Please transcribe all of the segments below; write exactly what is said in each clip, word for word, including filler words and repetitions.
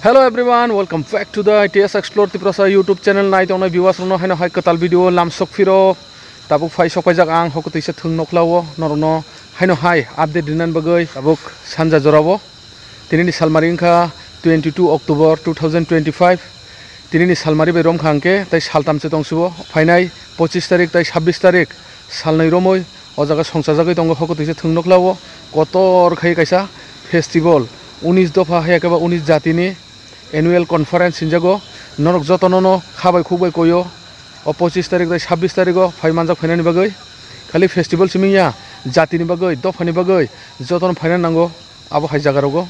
Hello everyone, welcome back to the I T S Explore Tiprasa YouTube channel. Nai tongnai viewers rokno haino hai kwtal video lamsok phiro. Tabuk phai sokpaijak ang hoko twisa thwng nokhlao norokno haino hai update rinani bagwi tabuk sanja jorao. Tinini salmari wngkha twenty-two October two thousand twenty-five. Tinini salmari bai romkha hwnkhe tai saltamse tongsibo, phainai pochis tarik tai sabbish tarik salnwi romwi o jaga songchajagwi tongo hoko twisa thwng nokhlao. Kotor khai kaisa festival, unis dopha hai khe ba unis jatini annual conference hinjago. Norok jotono no khabai khukbai koyo o pochis tarik tai sabbish tarigo phai manjak phainani bagwi. Khali festival simi ya, jatini bagwi, dophani bagwi jotono phaina nango abo hai jaga rogo.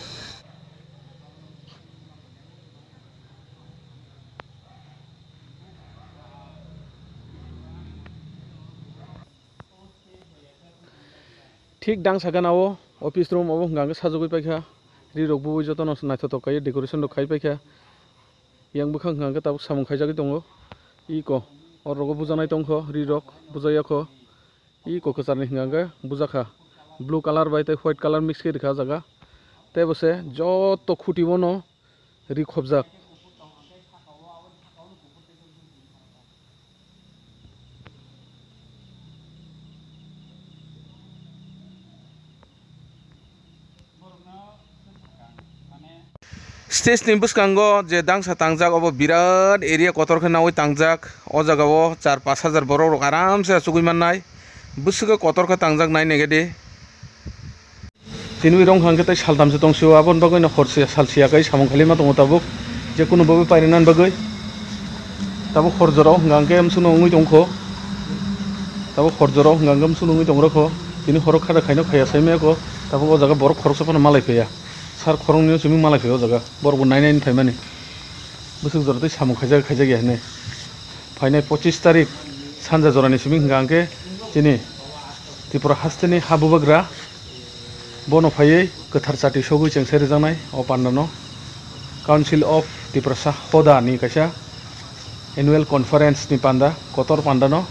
Thik dangsa gana o office room obo hwnka hwnkhe sajagwi paikha. Ri rok bui jotono naithotok kaiwi decoration rok khai paikha. Yang bwkhak hwnka hwnkhe tabuk samung khaijagwi tongo. Iko oro rok bujaknai tongkho, ri rok bujakya kho. Iko kwcharni hwnka hwnkhe bujakha. Blue colour bai tei white colour mix khe rikha o jaga. Tei bo se joto khuti bono ri khobjak. Stage ni bwskango je dangsa tangjak, obo birat area kotor khe naui tangjak. O jaga o char pash hajar borok rok aram se achugui mannai. Bwswk kotor khe tangjak nai naikhe di. Tini rong hwnkhe tei saltamse tong sio, aboni bagwi no hor sia sal sia kai samung khailima tongo tabuk, je kunu bagwi pairina bagwi. Tabuk hor jorao hwnkha hwnkhe mswkno wngwi tongkho, tabuk hor jorao hwnkha hwnkhe mswkno wngwi tongkho, tini horo khada khaino khaiya saimaya kho, tabuk o jaga borok khoroksa phano malai phaiya, sar khoroknwi simi malai phaiya o jaga, borok bo nai nai phaimani. Bwswk jora tei samung khaijak khaijak ya hinwi. Phainai pochis tarik sanja jorani simi hwnkha hwnkhe chini Tripura hasteni ha bubagra bono phaiwi kwthar chati sogwi chengsa rijaknai o pandano Council of Tiprasa Hoda ni kaisa annual conference ni panda, kotor pandano